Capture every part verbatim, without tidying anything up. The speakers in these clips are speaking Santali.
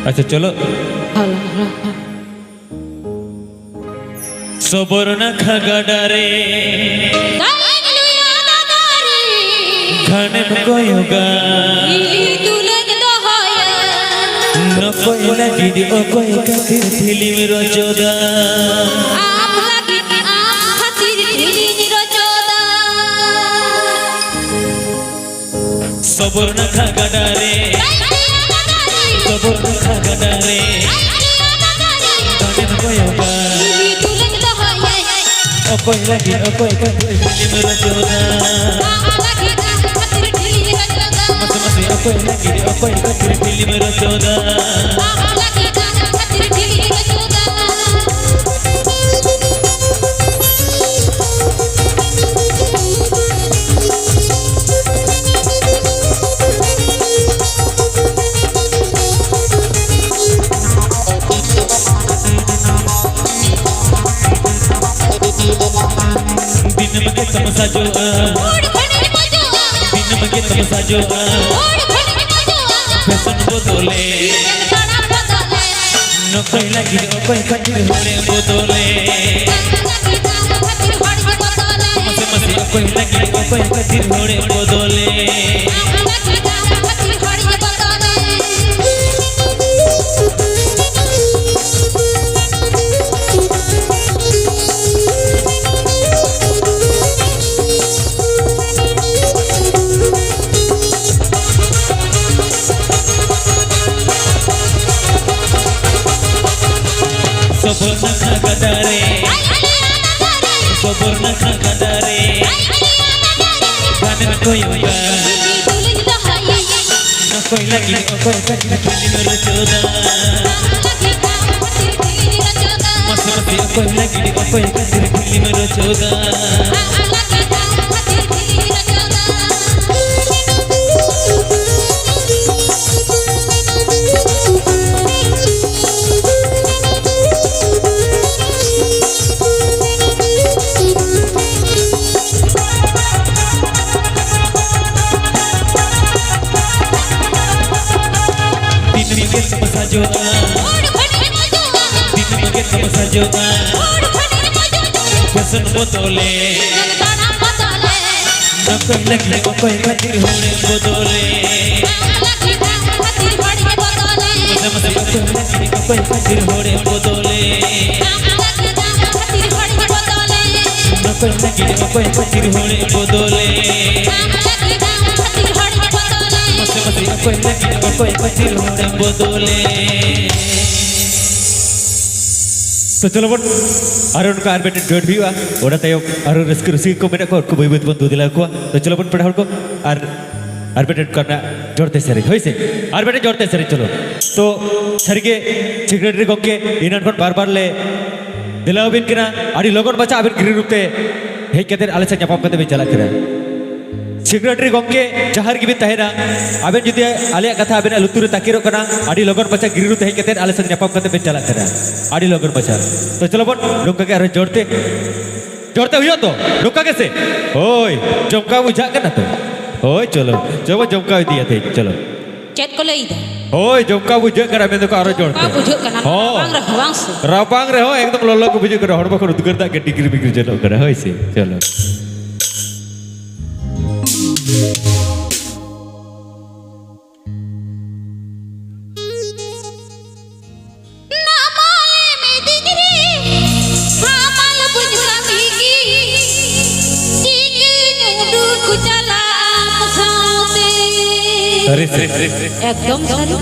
ᱟᱪᱪᱷᱟ, ᱪᱚᱞᱚ᱾ ᱦᱟᱞᱟ, ᱦᱟᱞᱟ, ᱦᱟᱞᱟ᱾ ᱥᱚᱵᱚᱨᱱᱟᱠᱷᱟ ᱜᱟᱰᱟ ᱨᱮ ᱫᱟᱜ ᱤᱧ ᱞᱩᱭᱟ ᱫᱟᱫᱟ ᱨᱮ᱾ ᱜᱷᱟᱱᱮᱢ ᱠᱚᱭᱚᱜᱟ᱾ ᱤᱞᱤ ᱛᱩᱞᱟᱹᱧ ᱫᱚᱦᱚᱭᱟ᱾ ᱚᱠᱚᱭ ᱞᱟᱹᱜᱤᱫ ᱚᱠᱚᱭ ᱠᱷᱟᱹᱛᱤᱨ ᱯᱷᱤᱞᱢ ᱨᱚᱪᱚᱫᱟ? ᱟᱢ ᱞᱟᱹᱜᱤᱫ ᱟᱢ ᱠᱷᱟᱹᱛᱤᱨ ᱯᱷᱤᱞᱢ ᱨᱚᱪᱚᱫᱟ᱾ ᱥᱚᱵᱚᱨᱱᱟᱠᱷᱟ ᱜᱟᱰᱟ ᱨᱮ᱾ ᱥᱚᱵᱚᱨᱱᱟᱠᱷᱟ ᱜᱟᱰᱟ ᱨᱮ᱾ ᱜᱷᱟᱱᱮᱢ ᱠᱚᱭᱚᱜᱟ᱾ ᱚᱠᱚᱭ ᱞᱟᱹᱜᱤᱫ ᱚᱠᱚᱭ ᱠᱷᱟᱹᱛᱤᱨ ᱯᱷᱤᱞᱢ ᱨᱚᱪᱚᱫᱟ? ᱢᱟᱥᱮ ᱢᱟᱥᱮ ᱚᱠᱚᱭ ᱞᱟᱹᱜᱤᱫ ᱚᱠᱚᱭ ᱠᱷᱟᱹᱛᱤᱨ ᱯᱷᱤᱞᱢ ᱨᱚᱪᱚᱫᱟ? ᱫᱤᱱᱟᱹᱢ ᱜᱮ ᱛᱟᱢᱥᱟ ᱡᱚᱜᱼᱟ᱾ ᱫᱤᱱᱟᱹᱢ ᱜᱮ ᱛᱟᱢᱥᱟ ᱡᱚᱜᱼᱟ᱾ ᱯᱷᱮᱥᱚᱱ ᱵᱚᱫᱚᱞᱮ᱾ ᱚᱠᱚᱭ ᱞᱟᱹᱜᱤᱫ ᱚᱠᱚᱭ ᱠᱷᱟᱹᱛᱤᱨ ᱦᱚᱲᱮ ᱵᱚᱫᱚᱞᱮ? ᱢᱟᱥᱮ ᱢᱟᱥᱮ ᱚᱠᱚᱭ ᱞᱟᱹᱜᱤᱫ ᱚᱠᱚᱭ ᱠᱷᱟᱹᱛᱤᱨ ᱦᱚᱲᱮ ᱵᱚᱫᱚᱞᱮ? ᱥᱚᱵᱚᱨᱱᱟᱠᱷᱟ ᱜᱟᱰᱟ ᱨᱮ᱾ ᱥᱚᱵᱚᱨᱱᱟᱠᱷᱟ ᱜᱟᱰᱟ ᱨᱮ᱾ ᱜᱷᱟᱱᱮᱢ ᱠᱚᱭᱚᱜᱟ᱾ ᱚᱠᱚᱭ ᱞᱟᱹᱜᱤᱫ ᱚᱠᱚᱭ ᱠᱷᱟᱹᱛᱤᱨ ᱯᱷᱤᱞᱢ ᱨᱚᱪᱚᱫᱟ? ᱢᱟᱥᱮ ᱢᱟᱥᱮ ᱚᱠᱚᱭ ᱞᱟᱹᱜᱤᱫ ᱚᱠᱚᱭ ᱠᱷᱟᱹᱛᱤᱨ ᱯᱷᱤᱞᱢ ᱨᱚᱪᱚᱫᱟ? ᱫᱤᱱᱟᱹᱢ ᱜᱮ ᱛᱟᱢᱥᱟ ᱡᱚᱜᱼᱟ᱾ ᱦᱚᱲ ᱵᱷᱟᱹᱴᱤ ᱢᱚᱡᱚᱜᱼᱟ᱾ ᱫᱤᱱᱟᱹᱢ ᱜᱮ ᱛᱟᱢᱥᱟ ᱡᱚᱜᱼᱟ᱾ ᱦᱚᱲ ᱵᱷᱟᱹᱴᱤ ᱢᱚᱡᱚᱜᱼᱟ᱾ ᱯᱷᱮᱥᱚᱱ ᱵᱚᱫᱚᱞᱮ᱾ ᱡᱚᱜ ᱛᱟᱲᱟᱢ ᱵᱚᱫᱚᱞᱮ᱾ ᱱᱚᱠᱚᱭ ᱞᱟᱹᱜᱤᱫ ᱚᱠᱚᱭ ᱠᱷᱟᱹᱛᱤᱨ ᱦᱚᱲᱮ ᱵᱚᱫᱚᱞᱮ᱾ ᱟᱢ ᱞᱟᱹᱜᱤᱫ ᱟᱢ ᱠᱷᱟᱹᱛᱤᱨ ᱦᱚᱲ ᱵᱚᱫᱚᱞᱮ᱾ ᱢᱟᱥᱮ ᱢᱟᱥᱮ ᱚᱠᱚᱭ ᱞᱟᱹᱜᱤᱫ ᱚᱠᱚᱭ ᱠᱷᱟᱹᱛᱤᱨ ᱦᱚᱲᱮ ᱵᱚᱫᱚᱞᱮ᱾ ᱟᱢ ᱞᱟᱹᱜᱤᱫ ᱟᱢ ᱠᱷᱟᱹᱛᱤᱨ ᱦᱚᱲ ᱵᱚᱫᱚᱞᱮ᱾ ᱱᱚᱠᱚᱭ ᱞᱟᱹᱜᱤᱫ ᱚᱠᱚᱭ ᱠᱷᱟᱹᱛᱤᱨ ᱦᱚᱲᱮ ᱵᱚᱫᱚᱞᱮ᱾ ᱟᱢ ᱞᱟᱹᱜᱤᱫ ᱟᱢ ᱠᱷᱟᱹᱛᱤᱨ ᱦᱚᱲ ᱵᱚᱫᱚᱞᱮ᱾ ᱢᱟᱥᱮ ᱢᱟᱥᱮ ᱚᱠᱚᱭ ᱞᱟᱹᱜᱤᱫ ᱚᱠᱚᱭ ᱠᱷᱟᱹᱛᱤᱨ ᱦᱚᱲᱮ ᱵᱚᱫᱚᱞᱮ᱾ ᱛᱚ ᱪᱚᱞᱚ ᱵᱚᱱ ᱟᱨ ᱚᱱᱠᱟ ᱟᱨ ᱢᱤᱫᱴᱮᱱ ᱰᱩᱭᱮᱴ ᱦᱩᱭᱩᱜᱼᱟ᱾ ᱚᱱᱟ ᱛᱟᱭᱚᱢ ᱟᱨᱚ ᱨᱟᱹᱥᱠᱟᱹ ᱨᱩᱥᱤᱠᱟ ᱠᱚ ᱢᱮᱱᱟᱜ ᱠᱚᱣᱟ, ᱩᱱᱠᱩ ᱵᱟᱹᱭ ᱵᱟᱹᱭ ᱛᱮᱵᱚᱱ ᱫᱩ ᱫᱮᱞᱟ ᱠᱚᱣᱟ᱾ ᱛᱚ ᱪᱚᱞᱚ ᱵᱚᱱ ᱯᱮᱲᱟ ᱦᱚᱲ ᱠᱚ ᱟᱨ ᱟᱨ ᱢᱤᱫᱴᱮᱱ ᱠᱟᱱᱟ ᱡᱳᱨᱛᱮ ᱥᱮᱨᱮᱧ, ᱦᱳᱭ ᱥᱮ? ᱟᱨ ᱢᱤᱫᱴᱮᱱ ᱡᱳᱨᱛᱮ ᱥᱮᱨᱮᱧ, ᱪᱚᱞᱚ᱾ ᱛᱚ ᱥᱟᱹᱨᱤᱜᱮ ᱥᱮᱠᱨᱮᱴᱟᱨᱤ ᱜᱚᱢᱠᱮ ᱮᱱᱟᱱ ᱠᱷᱚᱱ ᱵᱟᱨ ᱵᱟᱨ ᱞᱮ ᱫᱮᱞᱟ ᱟᱹᱵᱤᱱ ᱠᱟᱱᱟ, ᱟᱹᱰᱤ ᱞᱚᱜᱚᱱ ᱢᱟᱪᱷᱟ ᱟᱹᱵᱤᱱ ᱜᱤᱨᱤ ᱨᱩᱯ ᱛᱮ ᱦᱮᱡ ᱠᱟᱛᱮ ᱟᱞᱮ ᱥᱟᱶ ᱧᱟᱯᱟᱢ ᱠᱟᱛᱮ ᱵᱤᱱ ᱪᱟᱞᱟᱜ ᱠᱟᱱᱟ᱾ ᱥᱮᱠᱨᱮᱴᱟᱨᱤ ᱜᱚᱢᱠᱮ ᱡᱟᱦᱟᱸ ᱨᱮᱜᱮ ᱵᱤᱱ ᱛᱟᱦᱮᱱᱟ, ᱟᱵᱮᱱ ᱡᱩᱫᱤ ᱟᱞᱮᱭᱟᱜ ᱠᱟᱛᱷᱟ ᱟᱵᱮᱱᱟᱜ ᱞᱩᱛᱩᱨ ᱨᱮ ᱛᱟᱠᱮᱨᱚᱜ ᱠᱟᱱᱟ, ᱟᱹᱰᱤ ᱞᱚᱜᱚᱱ ᱢᱟᱪᱷᱟ ᱜᱤᱨᱤ ᱨᱩᱯ ᱛᱮ ᱦᱮᱡ ᱠᱟᱛᱮ ᱟᱞᱮ ᱥᱟᱶ ᱧᱟᱯᱟᱢ ᱠᱟᱛᱮ ᱵᱮᱱ ᱪᱟᱞᱟᱜ ᱠᱟᱱᱟ, ᱟᱹᱰᱤ ᱞᱚᱜᱚᱱ ᱢᱟᱪᱷᱟ᱾ ᱛᱚ ᱪᱚᱞᱚ ᱵᱚᱱ ᱱᱚᱝᱠᱟ ᱜᱮ ᱟᱨᱦᱚᱸ ᱡᱳᱨᱛᱮ, ᱡᱳᱨᱛᱮ ᱦᱩᱭᱩᱜᱼᱟ ᱛᱚ, ᱱᱚᱝᱠᱟ ᱜᱮ ᱥᱮ? ᱦᱳᱭ, ᱡᱚᱢᱠᱟᱣ ᱵᱩᱡᱷᱟᱹᱜ ᱠᱟᱱᱟ ᱛᱚ? ᱦᱳᱭ, ᱪᱚᱞᱚ, ᱪᱚᱞᱚ ᱵᱚᱱ ᱡᱚᱢᱠᱟᱣ ᱤᱫᱤᱭᱟ ᱛᱮᱦᱮᱧ, ᱪᱚᱞᱚ᱾ ᱪᱮᱫ ᱠᱚ ᱞᱟᱹᱭ ᱮᱫᱟ? ᱦᱳᱭ, ᱡᱚᱢᱠᱟᱣ ᱵᱩᱡᱷᱟᱹᱜ ᱠᱟᱱᱟ, ᱢᱮᱱ ᱫᱚᱠᱚ ᱟᱨᱚ ᱡᱳᱨᱛᱮ᱾ ᱡᱚᱢᱠᱟᱣ ᱵᱩᱡᱷᱟᱹᱜ ᱠᱟᱱᱟ, ᱦᱚᱸ᱾ ᱨᱟᱵᱟᱝ ᱨᱮᱦᱚᱸ, ᱵᱟᱝ ᱥᱮ? ᱨᱟᱵᱟᱝ ᱨᱮᱦᱚᱸ ᱮᱠᱫᱚᱢ ᱞᱚᱞᱚ ᱜᱮ ᱵᱩᱡᱷᱟᱹᱜ ᱠᱟᱱᱟ, ᱦᱚᱲᱢᱚ ᱠᱷᱚᱱ ᱩᱫᱽᱜᱟᱹᱨ ᱫᱟᱜ ᱜᱮ ᱰᱤᱜᱽᱨᱤ ᱵᱤᱜᱽᱨᱤ ᱡᱚᱨᱚᱜ ᱠᱟᱱᱟ, ᱦᱳᱭ ᱥᱮ? ᱪᱚᱞᱚ᱾ ᱱᱟᱢᱟᱞ ᱢᱤᱫᱤᱧ ᱨᱮ ᱦᱟᱢᱟᱞ ᱵᱟᱹᱧ ᱠᱟᱹᱢᱤ ᱜᱮ, ᱪᱤᱠᱟᱹᱧ ᱩᱰᱩᱠ ᱪᱟᱞᱟᱜ ᱟᱢ ᱥᱟᱶᱛᱮ᱾ ᱥᱟᱹᱨᱤ, ᱥᱟᱹᱨᱤ, ᱥᱟᱹᱨᱤ᱾ ᱮᱠᱫᱚᱢ ᱥᱟᱹᱨᱤ᱾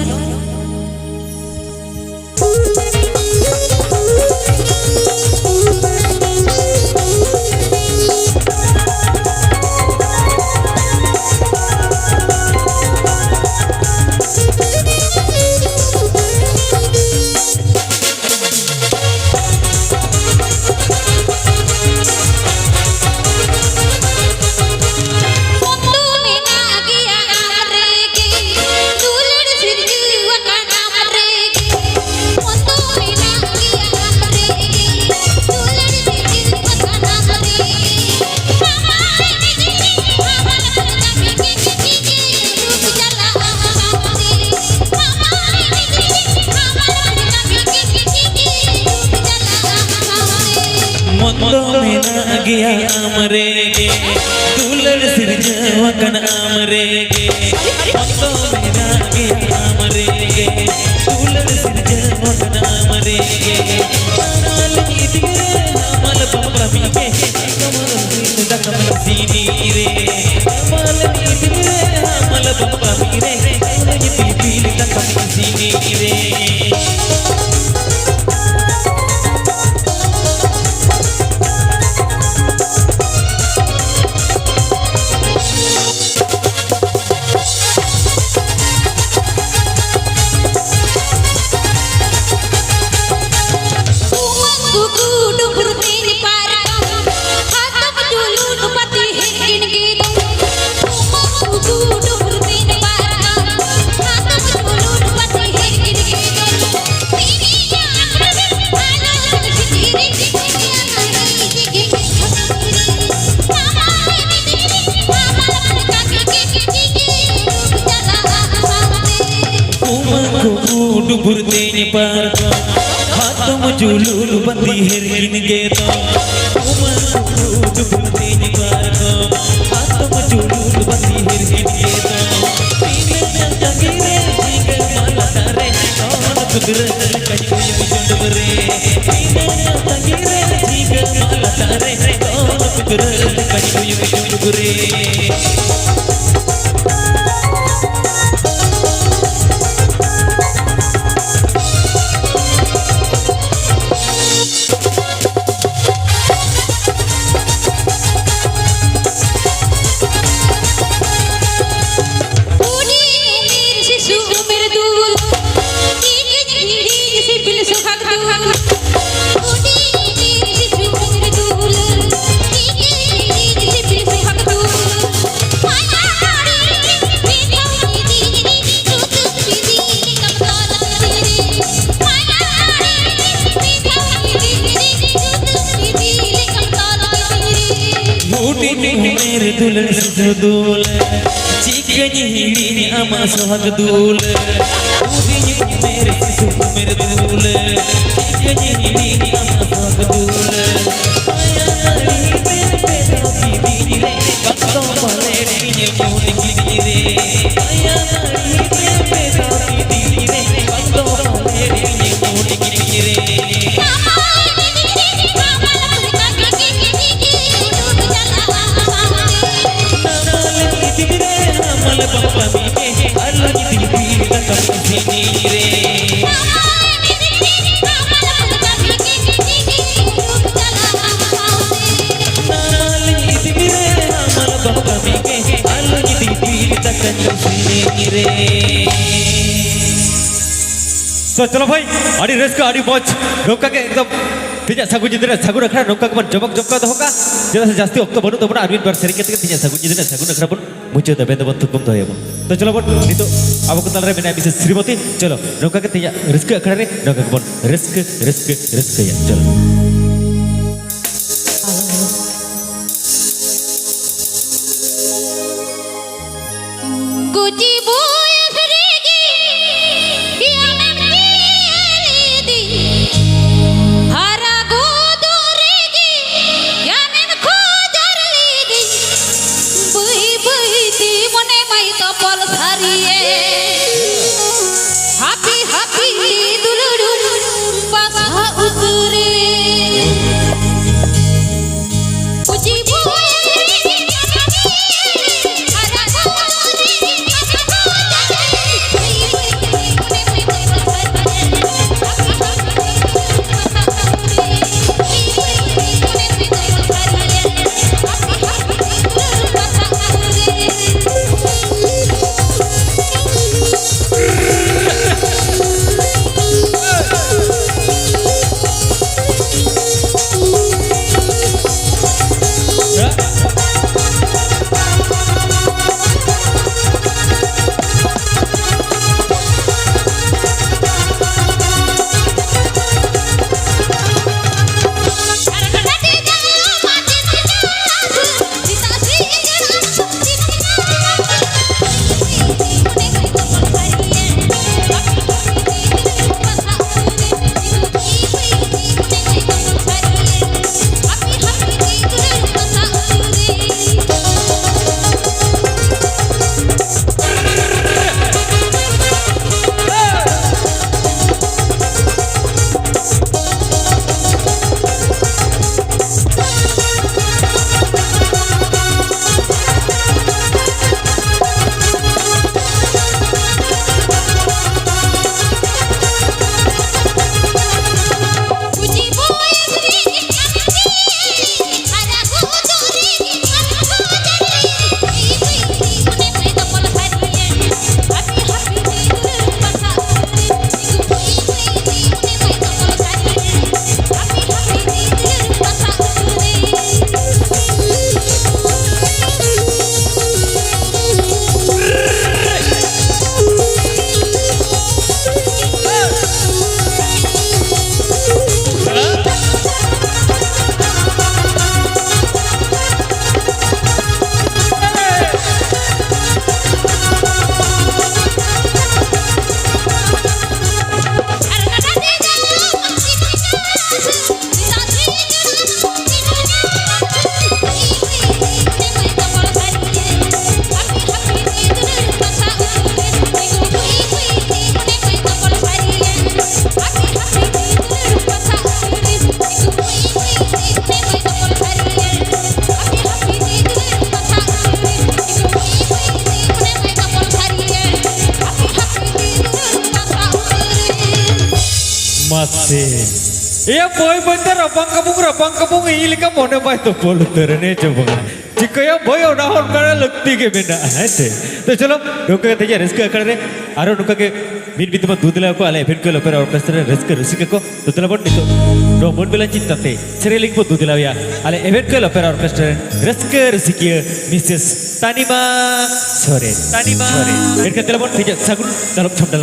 ᱢᱚᱱ ᱫᱚ ᱢᱮᱱᱟᱜ ᱜᱮᱭᱟ ᱟᱢ ᱨᱮᱜᱮ, ᱫᱩᱞᱟᱹᱲ ᱥᱤᱨᱡᱟᱹᱣ ᱟᱢ ᱨᱮᱜᱮ ᱫᱩᱞᱟᱹᱲ ᱥᱤᱨᱡᱟᱹᱣ ᱟᱠᱟᱱ ᱟᱢ ᱨᱮᱜᱮ ᱚᱱᱛᱚ ᱢᱮᱱᱟᱜ ᱜᱮᱭᱟ ᱟᱢ ᱨᱮᱜᱮ ᱫᱩᱞᱟᱹᱲ ᱥᱤᱨᱡᱟᱹᱣ ᱟᱠᱟᱱ ᱟᱢ ᱨᱮᱜᱮ ᱦᱟᱢᱟᱞ ᱤᱫᱤ ᱨᱮ ᱦᱟᱢᱟᱞ ᱵᱟᱯᱞᱟ ᱢᱤᱫ ᱜᱮ ᱫᱟᱠᱟᱢ ᱤᱥᱤᱱ ᱨᱮ ᱦᱟᱢᱟᱞ ᱤᱫᱤ ᱨᱮ ᱦᱟᱢᱟᱞ ᱵᱟᱯᱞᱟ ᱢᱤᱫ ᱨᱮ ᱯᱤᱞ ᱯᱤᱞ ᱫᱟᱠᱟᱢ ᱤᱥᱤᱱ ᱨᱮ ᱰᱩᱵᱩᱨ ᱛᱮᱧ ᱯᱟᱨᱠᱚᱢ ᱦᱟᱛᱚᱢ ᱡᱩᱞᱩᱞ ᱵᱟᱸᱫᱤ ᱦᱮᱨ ᱠᱤᱱ ᱜᱮ ᱫᱚ ᱰᱩᱵᱩᱨ ᱛᱮᱧ ᱯᱟᱨᱠᱚᱢ ᱦᱟᱛᱚᱢ ᱡᱩᱞᱩᱞ ᱵᱟᱸᱫᱤ ᱦᱮᱨ ᱠᱤᱱ ᱜᱮ ᱫᱚ ᱛᱤᱱᱟᱹᱜ ᱛᱟᱺᱜᱤ ᱨᱮ ᱡᱷᱤᱸᱜᱟᱹ ᱢᱟᱞᱟ ᱫᱟᱨᱮ ᱠᱷᱚᱱ ᱠᱩᱫᱽᱨᱟᱹ ᱞᱮᱠᱟᱧ ᱠᱚᱭᱚᱜ ᱡᱚᱝ ᱰᱩᱵᱩᱨ ᱨᱮ ᱛᱤᱱᱟᱹᱜ ᱛᱟᱺᱜᱤ ᱨᱮ ᱡᱷᱤᱸᱜᱟᱹ ᱢᱟᱞᱟ ᱫᱟᱨᱮ ᱠᱷᱚᱱ ᱠᱩᱫᱽᱨᱟᱹ ᱞᱮᱠᱟᱧ ᱠᱚᱭᱚᱜ ᱡᱚᱝ ᱰᱩᱵᱩᱨ ᱨᱮ ᱦᱩᱰᱤᱧ ᱩᱢᱮᱨ ᱫᱩᱞᱟᱹᱲ ᱥᱤᱥᱩ ᱫᱩᱞᱟᱹᱲ ᱪᱤᱠᱟᱹᱧ ᱦᱤᱲᱤᱧ ᱟᱢᱟᱜ ᱥᱚᱦᱟᱜ ᱫᱩᱞᱟᱹᱲ ᱦᱩᱰᱤᱧ ᱩᱢᱮᱨ ᱥᱤᱥᱩ ᱩᱢᱮᱨ ᱫᱩᱞᱟᱹᱲ ᱪᱤᱠᱟᱹᱧ ᱦᱤᱲᱤᱧ ᱟᱢᱟᱜ ᱥᱚᱦᱟᱜ ᱫᱩᱞᱟᱹᱲ ᱢᱟᱭᱟ ᱱᱟᱹᱲᱤ ᱛᱚ ᱪᱚᱞᱚ ᱵᱷᱟᱭ, ᱟᱹᱰᱤ ᱨᱟᱹᱥᱠᱟᱹ, ᱟᱹᱰᱤ ᱢᱚᱡᱽ᱾ ᱱᱚᱝᱠᱟ ᱜᱮ ᱮᱠᱫᱚᱢ ᱛᱮᱦᱮᱧᱟᱜ ᱥᱟᱹᱜᱩᱱ ᱧᱤᱫᱟᱹ ᱨᱮ ᱥᱟᱹᱜᱩᱱ ᱟᱠᱷᱲᱟ ᱱᱚᱝᱠᱟ ᱜᱮᱵᱚᱱ ᱡᱚᱢᱚᱠ ᱡᱚᱢᱠᱟᱣ ᱫᱚᱦᱚ ᱠᱟᱜᱼᱟ᱾ ᱪᱮᱫᱟᱜ ᱥᱮ ᱡᱟᱹᱥᱛᱤ ᱚᱠᱛᱚ ᱵᱟᱹᱱᱩᱜ ᱛᱟᱵᱚᱱᱟ, ᱟᱨ ᱢᱤᱫ ᱵᱟᱨ ᱥᱮᱨᱮᱧ ᱠᱟᱛᱮ ᱜᱮ ᱛᱮᱦᱮᱧᱟᱜ ᱥᱟᱹᱜᱩᱱ ᱧᱤᱫᱟᱹ ᱨᱮ ᱥᱟᱹᱜᱩᱱ ᱟᱠᱷᱲᱟ ᱵᱚᱱ ᱢᱩᱪᱟᱹᱫᱟ, ᱢᱮᱱ ᱫᱚᱵᱚᱱ ᱛᱷᱩᱠᱩᱢ ᱫᱚᱦᱚᱭᱟᱵᱚᱱ᱾ ᱛᱚ ᱪᱚᱞᱚ ᱵᱚᱱ, ᱱᱤᱛᱚᱜ ᱟᱵᱚ ᱠᱚ ᱛᱟᱞᱟᱨᱮ ᱢᱮᱱᱟᱭᱟ ᱢᱤᱥᱮᱥ ᱥᱨᱤᱢᱚᱛᱤ᱾ ᱪᱚᱞᱚ, ᱱᱚᱝᱠᱟ ᱜᱮ ᱛᱮᱦᱮᱧᱟᱜ ᱨᱟᱹᱥᱠᱟᱹ ᱟᱠᱷᱲᱟ ᱨᱮ ᱱᱚᱝᱠᱟ ᱜᱮᱵᱚᱱ ᱨᱟᱹᱥᱠᱟᱹ, ᱨᱟᱹᱥᱠᱟᱹ, ᱨᱟᱹᱥᱠᱟᱹᱭᱟ᱾ ᱪᱚᱞᱚ᱾ ᱠᱩᱪᱤ ᱵᱚᱭᱮᱥ ᱨᱮᱜᱮ ᱟᱢᱮᱢ ᱧᱮᱞ ᱞᱤᱫᱤᱧ, ᱦᱟᱨᱟ ᱜᱚᱫᱚᱜ ᱨᱮᱜᱮ ᱟᱢᱮᱢ ᱠᱷᱚᱡᱟᱨ ᱞᱤᱫᱤᱧ, ᱵᱟᱹᱭ ᱵᱟᱹᱭ ᱛᱮ ᱢᱚᱱᱮ ᱢᱟᱭ ᱛᱚᱯᱚᱞ ᱥᱟᱹᱨᱤᱭᱮ, ᱦᱟᱯᱤ ᱦᱟᱯᱤ ᱫᱩᱞᱟᱹᱲᱩᱢ ᱵᱟᱥᱟ ᱩᱛᱟᱹᱨᱮ᱾ ᱢᱟᱥᱮ᱾ ᱮᱭᱟ ᱵᱟᱹᱭ ᱵᱟᱹᱭ ᱛᱮ ᱨᱟᱵᱟᱝ ᱠᱟᱵᱩᱝ, ᱨᱟᱵᱟᱝ ᱠᱟᱵᱩᱝ, ᱤᱧ ᱞᱮᱠᱟ ᱢᱚᱱᱮ ᱵᱟᱭ ᱛᱚᱯᱚᱞ ᱩᱛᱟᱹᱨ ᱮᱱᱮ ᱪᱚ ᱵᱟᱝ᱾ ᱪᱤᱠᱟᱹᱭᱟ ᱵᱟᱹᱭ, ᱚᱱᱟ ᱦᱚᱸ ᱚᱱᱠᱟ ᱞᱟᱹᱠᱛᱤ ᱜᱮ ᱢᱮᱱᱟᱜᱼᱟ, ᱦᱮᱸ ᱥᱮ? ᱛᱚ ᱪᱚᱞᱚ, ᱱᱚᱝᱠᱟ ᱠᱟᱛᱮ ᱜᱮ ᱨᱟᱹᱥᱠᱟᱹ ᱟᱠᱷᱲᱟ ᱨᱮ ᱟᱨᱚ ᱱᱚᱝᱠᱟ ᱜᱮ ᱢᱤᱫ ᱢᱤᱫ ᱛᱮᱵᱚᱱ ᱫᱩ ᱫᱮᱞᱟ ᱠᱚᱣᱟ ᱟᱞᱮ ᱮᱵᱷᱮᱱ ᱠᱚᱭᱮᱞ ᱚᱯᱮᱨᱟ ᱚᱨᱠᱮᱥᱴᱨᱟ ᱨᱮ ᱨᱟᱹᱥᱠᱟᱹ ᱨᱩᱥᱤᱠᱟ ᱠᱚ᱾ ᱛᱚ ᱫᱮᱞᱟ ᱵᱚᱱ ᱱᱤᱛᱚᱜ ᱱᱚᱣᱟ ᱢᱚᱱ ᱢᱮᱞᱟ ᱪᱤᱱᱛᱟᱹ ᱛᱮ ᱥᱮᱨᱮᱧ ᱞᱟᱹᱜᱤᱫ ᱵᱚᱱ ᱫᱩ ᱫᱮᱞᱟᱣᱮᱭᱟ ᱟᱞᱮ ᱮᱵᱷᱮᱱ ᱠᱚᱭᱮᱞ ᱚᱯᱮᱨᱟ ᱚᱨᱠᱮᱥᱴᱨᱟ ᱨᱮᱱ ᱨᱟᱹᱥᱠᱟᱹ ᱨᱩᱥᱤᱠᱤᱭᱟᱹ ᱢᱤᱥᱮᱥ ᱛᱟᱱᱤᱢᱟ ᱥᱚᱨᱮᱱ᱾ ᱛᱟᱱᱤᱢᱟ ᱥᱚᱨᱮᱱ᱾ ᱮᱱᱠᱷᱟᱱ ᱫᱮᱞᱟ ᱵᱚᱱ ᱛᱮᱦᱮᱧᱟᱜ ᱥᱟᱹᱜᱩᱱ ᱫᱟᱞᱚᱵ ᱪᱷᱟᱢᱰᱟ